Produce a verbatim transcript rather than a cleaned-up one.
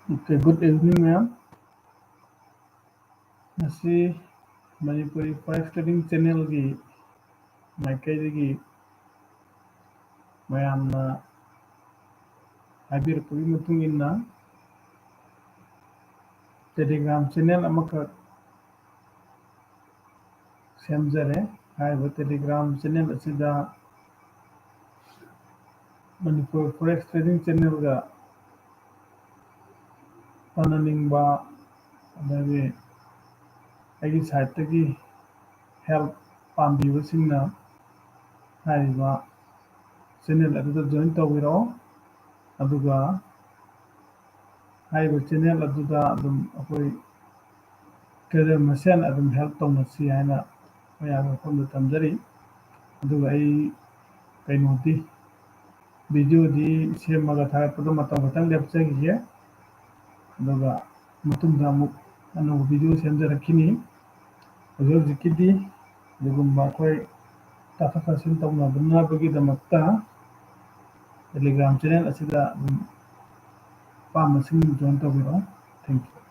Okay, good evening, ꯃꯌꯥꯝ꯫ ꯉꯁꯤ Manipuri Forex Trading Channelꯒꯤ ꯃꯥꯏꯀꯩꯗꯒꯤ ꯃꯌꯥꯝꯅ ꯍꯥꯏꯕꯤꯔꯛꯄꯒꯤ ꯃꯇꯨꯡ ꯏꯟꯅ Telegram channel ꯑꯃꯈꯛ ꯁꯦꯝꯖꯔꯦ꯫ ꯍꯥꯏꯔꯤꯕ Telegram channel ꯑꯁꯤꯗ ꯃꯅꯤꯄꯨꯔ Forex Trading Channelꯒ ꯇꯥꯟꯅꯅꯤꯡꯕ, ꯑꯗꯒꯤ ꯑꯩꯒꯤ sideꯇꯒꯤ help ꯄꯥꯝꯕꯤꯕꯁꯤꯡꯅ ꯍꯥꯏꯔꯤꯕ channel ꯑꯗꯨꯗ join ꯇꯧꯕꯤꯔꯛꯑꯣ꯫ ꯑꯗꯨꯒ ꯍꯥꯏꯔꯤꯕ channel ꯑꯗꯨꯗ ꯑꯗꯨꯝ ꯑꯩꯈꯣꯏ trader ꯃꯁꯦꯟ ꯑꯗꯨꯝ help ꯇꯧꯅꯁꯤ ꯍꯥꯏꯅ ꯃꯌꯥꯝꯒꯤ ꯃꯐꯝꯗ ꯊꯝꯖꯔꯤ꯫ ꯑꯗꯨꯒ ꯑꯩ ꯀꯩꯅꯣꯗꯤ, videoꯗꯤ ꯁꯦꯝꯃꯒ ꯊꯥꯒꯠꯄꯗ ꯃꯇꯝ ꯈꯤꯇꯪ ꯂꯦꯞꯆꯈꯤꯒꯦ꯫ ꯑꯗꯨꯒ ꯃꯇꯨꯡꯗ ꯑꯃꯨꯛ ꯑꯅꯧꯕ video ꯁꯦꯝꯖꯔꯛꯈꯤꯅꯤ꯫ ꯍꯧꯖꯤꯛ ꯍꯧꯖꯤꯛꯀꯤꯗꯤ ꯑꯗꯨꯒꯨꯝꯕ ꯑꯩꯈꯣꯏ ꯇꯥꯊꯣꯛ ꯇꯥꯁꯤꯟ ꯇꯧꯅꯗꯅꯕꯒꯤꯗꯃꯛꯇ Telegram channel ꯑꯁꯤꯗ ꯑꯗꯨꯝ ꯑꯄꯥꯝꯕꯁꯤꯡ join ꯇꯧꯕꯤꯔꯛꯑꯣ꯫ Thank you꯫